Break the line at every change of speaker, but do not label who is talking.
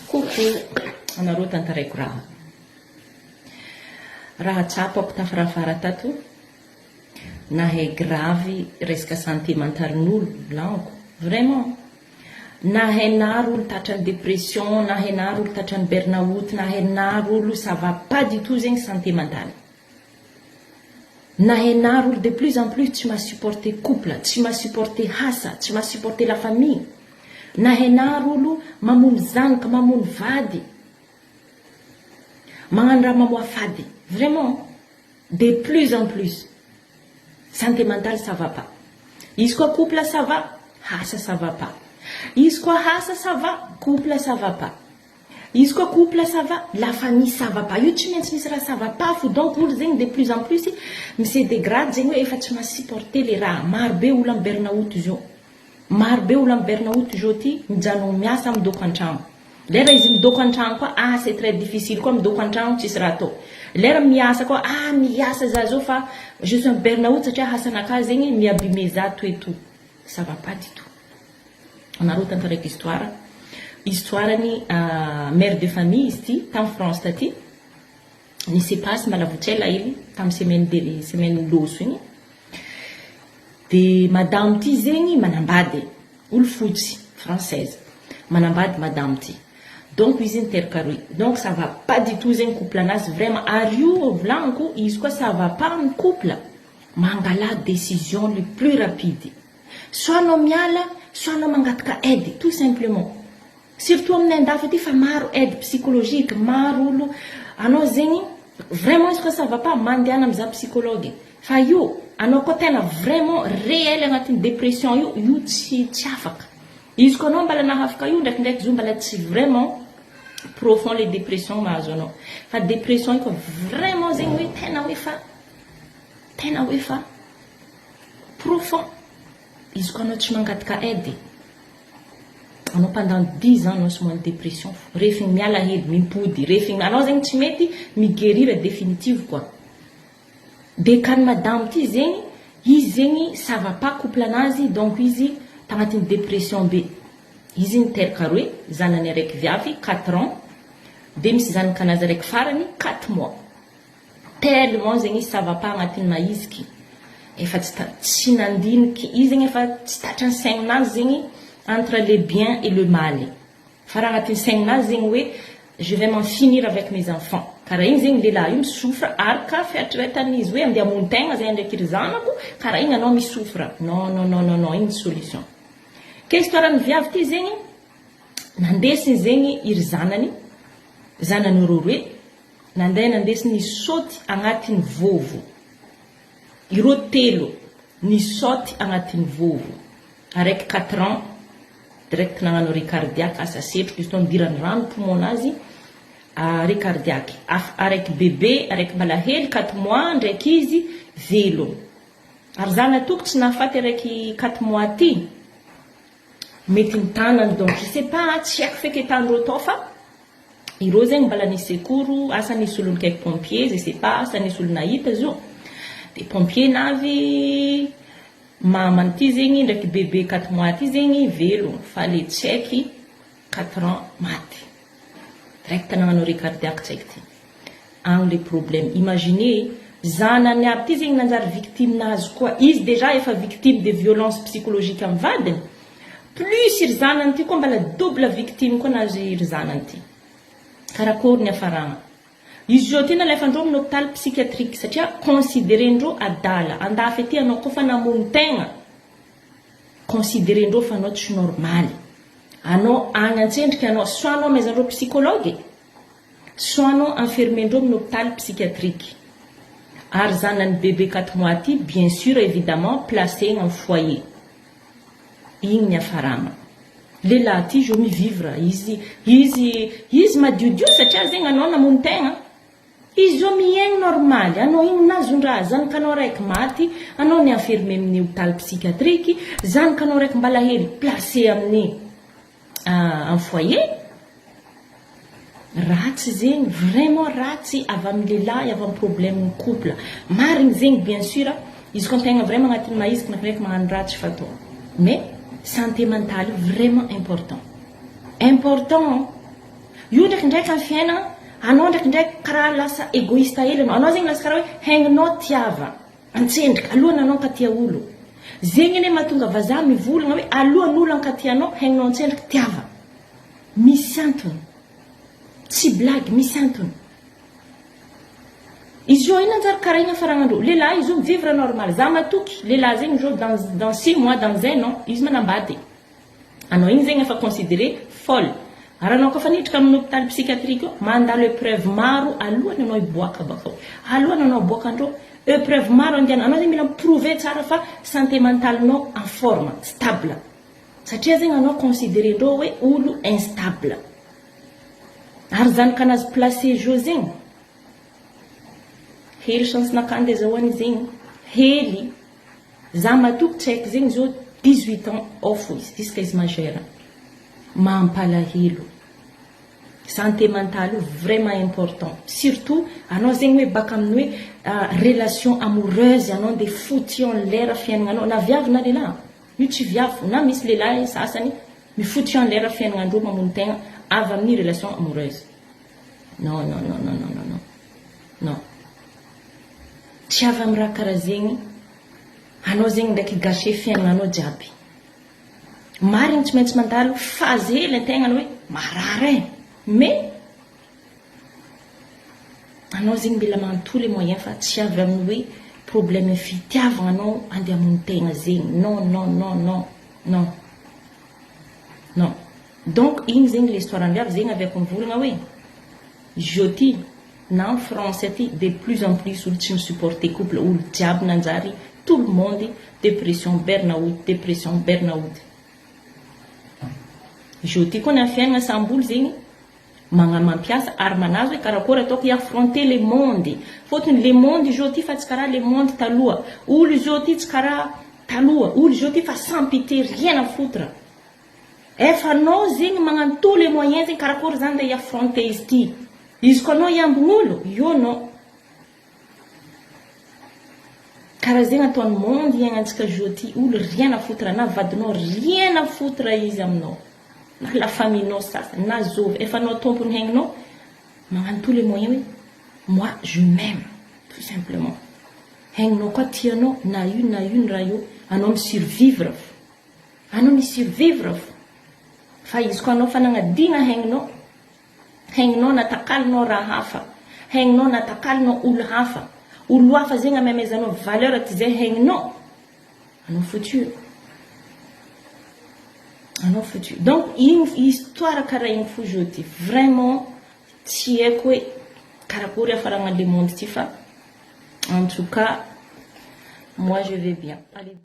Coucou anareo tantaraiko raha raha tsapako tafarafara tato nahay grave resaka santé mentalin'olo volaniko vraiment nahay naro olo tatrany dépression nahay naro olo tatrany burn-out nahay naro olo ça va pas du tout zegny santé mentale. Nahay naro olo de plus en plus tsy maha-supporter couple, tsy maha-supporter asa, tsy maha-supporter la famille. Nahay naro olo mamono zanaka, mamono vady, magnano raha mamoafady. Vraiment, de plus en plus. Santé mentale ça va pas. Izy koa couple ça va, asa ça va pas. Izy koa asa ça va, couple ça va pas. Izy koa couple ça va, la famille ça va pas. Io tsy maintsy misy raha ça va pas fo. Donc olo zegny de plus en plus mi-se dégrade zegny hoe efa tsy maha-supporter le raha. Maro be olo amy burn-out zao. Maro be olo amy burn-out zao ty mijanona miasa midoko an-tragno. Lera izy midoko an-tragno koa, ah, c'est très difficile koa midoko an-tragno tsisy raha atao. Lera miasa koa, ah, miasa za zao fa je suis en burn-out satria asanakahy zegny mi-abîmer za tout et tout. Ça va pas du tout. Anareo tantaraiko histoire. Histoire-ny mère de famille izy ty tamy France taty. Nisy passe mbala vo tsy ela hely tamy semaine de semaine loso igny. De madame ty zegny manambady, olo fotsy, française. Manambady madame ty. Donc izy niteraka roe. Donc ça va pas du tout zegny couple anazy vraiment. Ary io volaniko izy koa ça va pas amy couple. Mangala décision le plus rapide. Soit anao miala, soit anao mangataka aide tout simplement. Surtout aminay andafy aty fa maro aide psychologique, maro olo anao zegny vraiment izy koa ça va pas mandehana mizaha psychologue. Fa io anao koa tena vraiment réel agnatin'ny dépression io, io tsy afaka. Izy koa anao mbala nahafaka io ndraikindraiky izy io mbala tsy vraiment profond le dépression mahazo anao. Fa dépression io koa vraiment zegny hoe tena hoe fa profond. Izy koa anao tsy mangataka aide, anao pendant 10 ans anao somary dépression fo. Rehefa miala hely mimpody, rehefa anao zegny tsy mety mi-guérir définitive quoi. De kany madame ty zegny, izy zegny ça va pas couple anazy, donc izy tagnatin'ny dépression be. Izy niteraka roe, zanany araiky viavy 4 ans, de misy zanaka anazy araiky farany 4 mois. Tellement zegny izy ça va pas agnatin'ny maiziky. Efa tsy nandiniky, izy zegny efa tsy tatrany saigninazy zegny entre le bien et le mal. Fa raha agnatin'ny saigninazy zegny hoe je vais m'en finir avec mes enfants. Karaha igny zegny lehilahy io misofra araka fiatretan'izy hoe andeha hamono tegna zay ndraiky ry zanako, karaha igny anao misofra. Non, non, non, non, non, igny tsy solution. Ke histoire ny viavy ty zegny nandesiny zegny iry zanany, zanany roe nandeha nandesiny nisaoty agnatin'ny vovo. Ireo telo nisaoty agnatin'ny vovo. Araiky 4 ans direct nagnano arrêt cardiaque, asa setroka izy to nidirany rano poumon anazy, arrêt cardiaque. Araiky bébé, araiky mbala hely 4 mois ndraiky izy velo. Ary zanatoko tsy nahafaty araiky 4 mois ty. Mety ny tanany, donc je sais pas, tsy haiko feky atandreo tao fa ireo zegny mbala nisy secours, asa nisy olo nikaiky pompier, je sais pas, asa nisy olo nahita izy io. De pompier navy mamany ty zegny ndraiky bébé 4 mois ty zegny velo fa le tsy haiky 4 ans maty. Direct nagnano arrêt cardiaque tsy haiky ty. Agny le problème. Imaginez zanany aby ty zegny nanjary victime nazy koa. Izy déjà efa victime de violence psychologique amy vadiny. Plus iry zanany ty koa mbala double victime koa nazy iry zanany ty. Karakory ny afaragna. Izy zao ty nalefandreo amin'ny hôpital psychiatrique satria considérendreo adala. Andafy aty anao koa fa namono tegna, considérendreo fa anao tsy normaly. Anao agny antsendriky anao, soit anao amaizandreo psychologue, soit anao enfermendreo amin'ny hôpital psychiatrique. Ary zanany bébé 4 mois ty bien sûr évidemment placé amin'ny foyer. Igny ny afarana. Lehilahy ty zo mi-vivre izy madiodio satria zegny anao namono tegna. Izy zo miaigny normaly, anao igny nazon-draha, zanakanao raiky maty, anao ny enfermé amin'ny hôpital psychiatrique, zanakanao raiky mbala hely placé amin'ny foyer. Ratsy zegny, vraiment ratsy avy amin'ny lehilahy, avy amin'ny problème couple. Marigny zegny bien sûr, izy koa antegna vraiment agnatin'ny maiziky ndraikindraiky magnano ratsy fatao. Mais santé mentale vraiment important. Important. Io ndraikindraiky amin'ny fiainana, anao ndraikindraiky karaha lasa egoïste hely anao. Anao zegny lasa karaha hoe haigninao tiava antsendriky alohan'ny anao ankatia olo. Zegny anie mahatonga vazaha mivolagna hoe alohan'ny olo ankatia anao, haigninao antsendriky tiava. Misy antony. Tsy blague, misy antony. Izy io ino anjary karaha igny afaragnandreo. Lehilahy izy io mi-vivre normal. Za matoky lehilahy zegny zao dans dans six mois dans un an izy manambady. Anao igny zegny efa considéré folle. Ary anao koa fa niditra amin'ny hôpital psychiatrique io, mandalo épreuve maro alohany anao hiboaka bakao. Alohany anao aboaka andreo, épreuve maro andehanana. Anao zegny mila mi-prouver tsara fa santé mentale-nao en forme, stable. Satria zegny anao considéré-ndreo hoe olo instable. Ary zany kanazy placé jeu zegny. Hely chance naka andeha zahoany zegny. Hely. Za matoky tsy haiko zegny zao 18 ans off izy jusqu'à izy majeur. Mampalahelo. Santé mentale io vraiment important. Surtout anao zegny hoe baka amin'ny hoe relation amoureuse anao andeha foutu en l'air fiaignananao na viavy na lehilahy. Io tsy viavy na misy lehilahy sasany mi-foutu en l'air fiaignanandreo mamono tegna avy amin'ny relation amoureuse. Non non non non non non non. Non. Tsy avy amin'ny raha karaha zegny anao zegny ndraiky gâcher fiaignananao jiaby. Marigny tsy maintsy mandalo phase hely antegna hoe marary e. Mais anao zegny mila magnano tous les moyens fa tsy avy amin'ny hoe problème fitiavagna anao andeha hamono tegna zegny. Non non non non non. Non. Donc igny zegny le histoire viavy zegny aviako mivolagna hoe Jody na en France aty de plus en plus olo tsy mi-supporter couple olo jiaby nanjary tout le monde dépression burn-out dépression burn-out. Jody koa na fiainana samby olo zegny magna mampiasa ary manazo hoe karakory ataoko hi-affronter le monde. Fôtony le monde izy ty fa tsy karaha le monde taloha. Olo izy ty tsy karaha taloha. Olo izy ty fa sans pitié rien à foutre. Efa anao zegny magnano tous les moyens zegny karakory zany ndeha hi-affronter izy ty. Izy koa anao hiambin'olo, io anao. Karaha zegny ataon'ny monde iainantsika jour ty olo rien à foutre na vadinao rien à foutre izy aminao. Na la famille-nao sasany na zovy efa anao tompony haigninao magnano tous les moyens hoe moi je m'aime tout simplement. Haigninao koa tianao na io na io ny raha io anao mi-survivre fo. Anao mi-survivre fo. Fa izy koa anao fa nagnadina haigninao, haigninao natakalinao raha hafa, haigninao natakalinao olo hafa, olo hafa zegny amemezanao valeur ty zay haigninao, anao foutu. Anao foutu. Donc igny histoire karaha igny fo jody vraiment tsy haiko hoe karakory hafarana le monde ty fa en tout cas moi je vais bien. Allez.